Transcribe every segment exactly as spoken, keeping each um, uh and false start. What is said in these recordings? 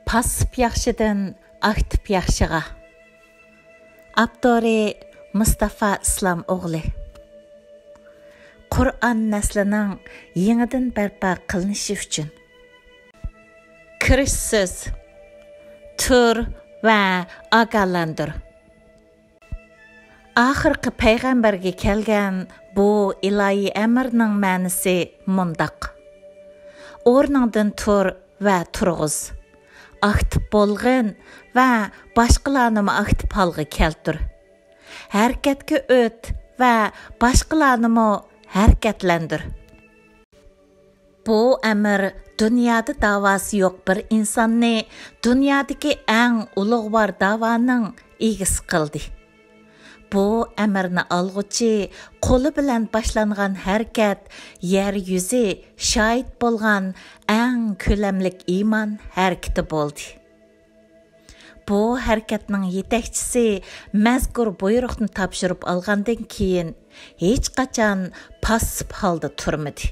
پاسسىپ ياخشىدىن ئاكتىپ ياخشىغا. ئاپتورى مۇستافا ئىسلام ئوغلى. قۇرئان نەسلىنىڭ يېڭىدىن بەرپا قىلىنىشى ئۈچۈن. كىرىش سۆز. تۇر ۋە ئاگاھلاندۇر. ئاخىرقى پەيغەمبەرگە كەلگەن بۇ ئىلاھىي ئەمىرنىڭ مەنىسى مۇنداق: ئورنۇڭدىن تۇر ۋە تۇرغۇز. ئاكتىپ بولغىن ۋە باشقىلارنىمۇ ئاكتىپ ھالغا كەلتۈر. ھەرىكەتكە ئۆت ۋە باشقىلارنىمۇ ھەرىكەتلەندۈر. بۇ ئەمىر دۇنيادا داۋاسى يوق بىر ئىنساننى دۇنيادىكى ئەڭ ئۇلۇغۋار داۋانىڭ ئىگىسى قىلدى. بۇ ئەمىرنى ئالغۇچى قولى بىلەن باشلانغان ھەرىكەت يەر يۈزى شاھىت بولغان ئەڭ كۆلەملىك ئىمان ھەرىكىتى بولدى. بۇ ھەرىكەتنىڭ يېتەكچىسى مەزكۇر بۇيرۇقنى تاپشۇرۇپ ئالغاندىن كېيىن، ھېچقاچان پاسسىپ ھالدا تۇرمىدى.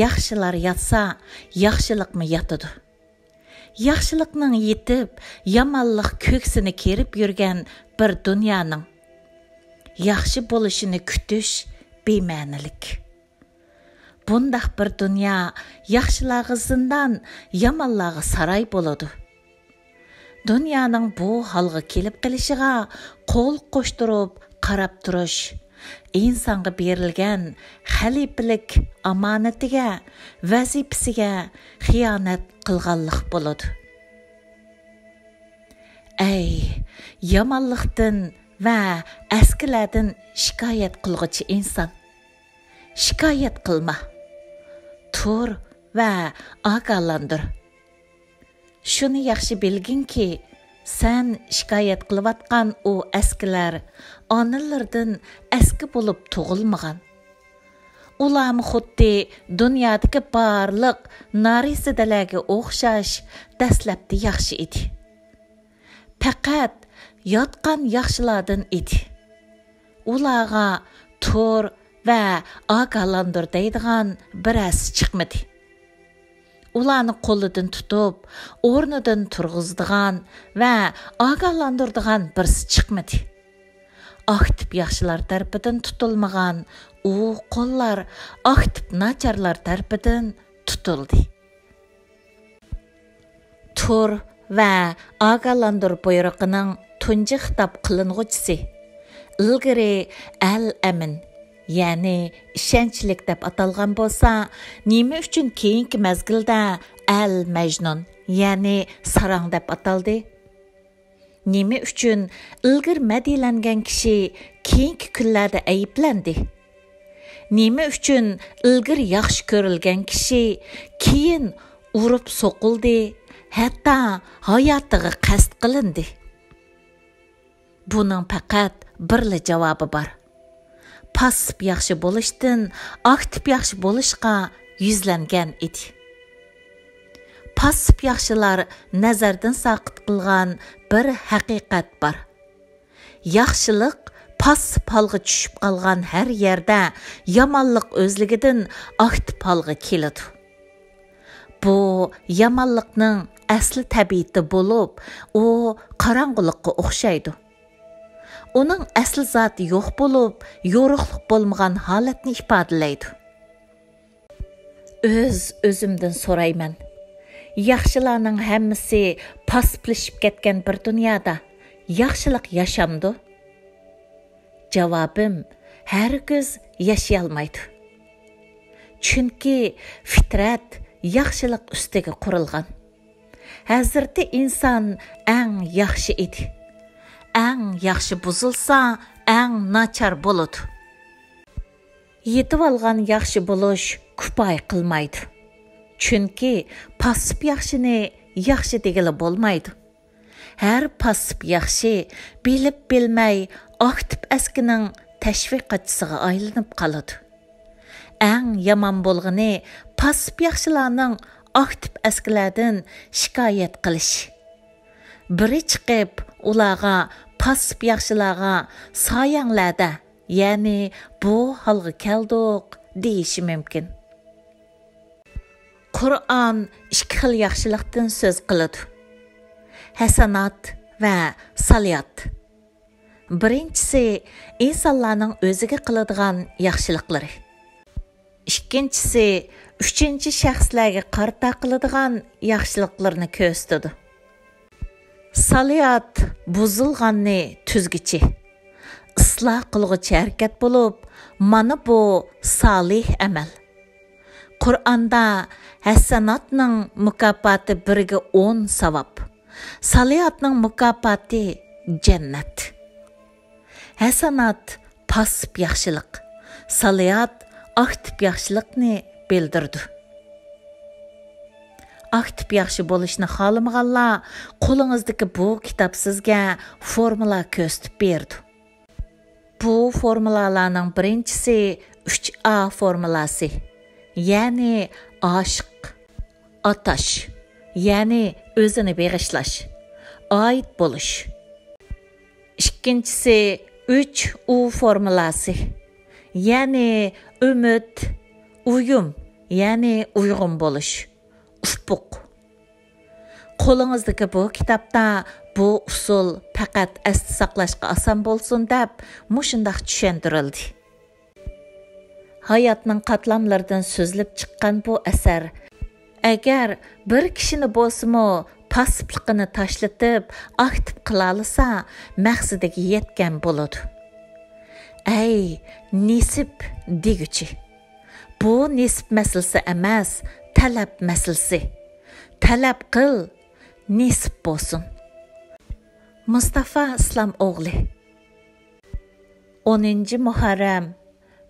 ياخشىلار ياتسا، ياخشىلىقمۇ ياتىدۇ. ياخشىلىقنىڭ يېتىپ، يامانلىق كۆكسىنى كېرىپ يۈرگەن بىر دۇنيانىڭ ياخشى بولۇشىنى كۈتۈش بىمەنىلىك. بۇنداق بىر دۇنيا ياخشىلارغا زىندان، يامانلارغا ساراي بولىدۇ. دۇنيانىڭ بۇ ھالغا كېلىپ قېلىشىغا قول قوشتۇرۇپ قاراپ تۇرۇش، ئىنسانغا بېرىلگەن خەلىپىلىك ئامانىتىگە، ۋەزىپىسىگە خىيانەت قىلغانلىق بولىدۇ. ئەي، يامانلىقتىن ۋە ئەسكىلەردىن شىكايەت قىلغۇچى ئىنسان! شىكايەت قىلما. تۇر ۋە ئاگاھلاندۇر. شۇنى ياخشى بىلگىنكى، سەن شىكايەت قىلىۋاتقان ئۇ ئەسكىلەر ئانىلىرىدىن ئەسكى بولۇپ تۇغۇلمىغان. ئۇلارمۇ خۇددى دۇنيادىكى بارلىق نارەسىدىلەرگە ئوخشاش دەسلەپتە ياخشى ئىدى. پەقەت ياتقان ياخشىلاردىن ئىدى. ئۇلارغا تۇر ۋە ئاگاھلاندۇر دەيدىغان بىرەرسى چىقمىدى. ئۇلارنى قولىدىن تۇتۇپ، ئورنىدىن تۇرغۇزىدىغان ۋە ئاگاھلاندۇرىدىغان بىرسى چىقمىدى. ئاكتىپ ياخشىلار تەرىپىدىن تۇتۇلمىغان ئۇ قوللار ئاكتىپ ناچارلار تەرىپىدىن تۇتۇلدى. تۇر ۋە ئاگاھلاندۇر بۇيرۇقىنىڭ تۇنجى خىتاب قىلىنغۇچىسى ئىلگىرى ئەل ئەمىن، يەنى ئىشەنچلىك دەپ ئاتالغان بولسا، نېمە ئۈچۈن كېيىنكى مەزگىلدە ئەل مەجنۇن، يەنى ساراڭ دەپ ئاتالدى؟ نېمە ئۈچۈن ئىلگىرى مەدھىيەلەنگەن كىشى كېيىنكى كۈنلەردە ئەيىبلەندى؟ نېمە ئۈچۈن ئىلگىرى ياخشى كۆرۈلگەن كىشى كېيىن ئۇرۇپ سوقۇلدى، ھەتتا ھاياتىغا قەست قىلىندى؟ بۇنىڭ پەقەت بىرلا جاۋابى بار. پاسسىپ ياخشى بولۇشتىن ئاكتىپ ياخشى بولۇشقا يۈزلەنگەن ئىدى. پاسسىپ ياخشىلار نەزەردىن ساقىت قىلغان بىر ھەقىقەت بار. ياخشىلىق پاسسىپ ھالغا چۈشۈپ قالغان ھەر يەردە يامانلىق ئۆزلۈكىدىن ئاكتىپ ھالغا كېلىدۇ. بۇ يامانلىقنىڭ ئەسلى تەبىئىتى بولۇپ، ئۇ قاراڭغۇلۇققا ئوخشايدۇ. ئۇنىڭ ئەسلى زاتى يوق بولۇپ، يورۇقلۇق بولمىغان ھالەتنى ئىپادىلەيدۇ. ئۆز-ئۆزۈمدىن سورايمەن، ياخشىلارنىڭ ھەممىسى پاسسىپلىشىپ كەتكەن بىر دۇنيادا ياخشىلىق ياشامدۇ؟ جاۋابىم، ھەرگىز ياشىيالمايدۇ. چۈنكى فىترەت ياخشىلىق ئۈستىگە قۇرۇلغان. ھەزرىتى ئىنسان ئەڭ ياخشى ئىدى. ئەڭ ياخشى بۇزۇلسا، ئەڭ ناچار بولىدۇ. يېتىۋالغان ياخشى بولۇش كۇپايە قىلمايدۇ. چۈنكى پاسسىپ ياخشىنى ياخشى دېگىلى بولمايدۇ. ھەر پاسسىپ ياخشى بىلىپ بىلمەي ئاكتىپ ئەسكىنىڭ تەشۋىقاتچىسىغا ئايلىنىپ قالىدۇ. ئەڭ يامان بولغىنى پاسسىپ ياخشىلارنىڭ ئاكتىپ ئەسكىلەردىن شىكايەت قىلىشى. بىرى چىقىپ ئۇلارغا پاسسىپ ياخشىلارغا سايەڭلەردە، يەنى بۇ ھالغا كەلدۇق دېيىشى مۇمكىن. قۇرئان ئىككى خىل ياخشىلىقتىن سۆز قىلىدۇ. ھەسەنات ۋە سالىيات. بىرىنچىسى ئىنسانلارنىڭ ئۆزىگە قىلىدىغان ياخشىلىقلىرى. ئىككىنچىسى ئۈچىنچى شەخسلەرگە قارىتا قىلىدىغان ياخشىلىقلىرىنى كۆرسىتىدۇ. سالىيات بۇزۇلغاننى تۈزگۈچى، ئىسلاھ قىلغۇچى ھەرىكەت بولۇپ، مانا بۇ سالىھ ئەمەل. قۇرئاندا ھەسەناتنىڭ مۇكاپاتى بىرگە ئون ساۋاب، سالىياتنىڭ مۇكاپاتى جەننەت. ھەسەنات پاسسىپ ياخشىلىق، سالىيات ئاكتىپ ياخشىلىقنى بىلدۈرىدۇ. ئاكتىپ ياخشى بولۇشنى خالىمىغانلار قولىڭىزدىكى بۇ كىتاب سىزگە فورمۇلا كۆرسىتىپ بېرىدۇ. بۇ فورمۇلالارنىڭ بىرىنچىسى ئۈچ ئا فورمۇلاسى، يەنى ئاشىق، ئاتاش، يەنى ئۆزىنى بېغىشلاش، ئائىت بولۇش. ئىككىنچىسى ئۈچ ئۇ فورمۇلاسى، يەنى ئۈمىد، ئۇيۇم، يەنى ئۇيغۇن بولۇش، ئۇپۇق. قولىڭىزدىكى بۇ كىتابتا بۇ ئۇسۇل پەقەت ئەستە ساقلاشقا ئاسان بولسۇن دەپ مۇشۇنداق چۈشەندۈرۈلدى. ھاياتنىڭ قاتلاملىرىدىن سۈزۈلۈپ چىققان بۇ ئەسەر، ئەگەر بىر كىشىنى بولسىمۇ پاسسىپلىقىنى تاشلىتىپ، ئاكتىپ قىلالىسا، مەقسىتىگە يەتكەن بولىدۇ. ئەي، نېسىپ دېگۈچى! بۇ نېسىپ مەسىلىسى ئەمەس، تەلەپ مەسىلىسى. تەلەپ قىل، نېسىپ بولسۇن. مۇستافا ئىسلام ئوغلى. ئونىنچى مۇھەررەم،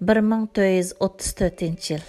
بىر مىڭ تۆت يۈز ئوتتۇز تۆتىنچى يىل.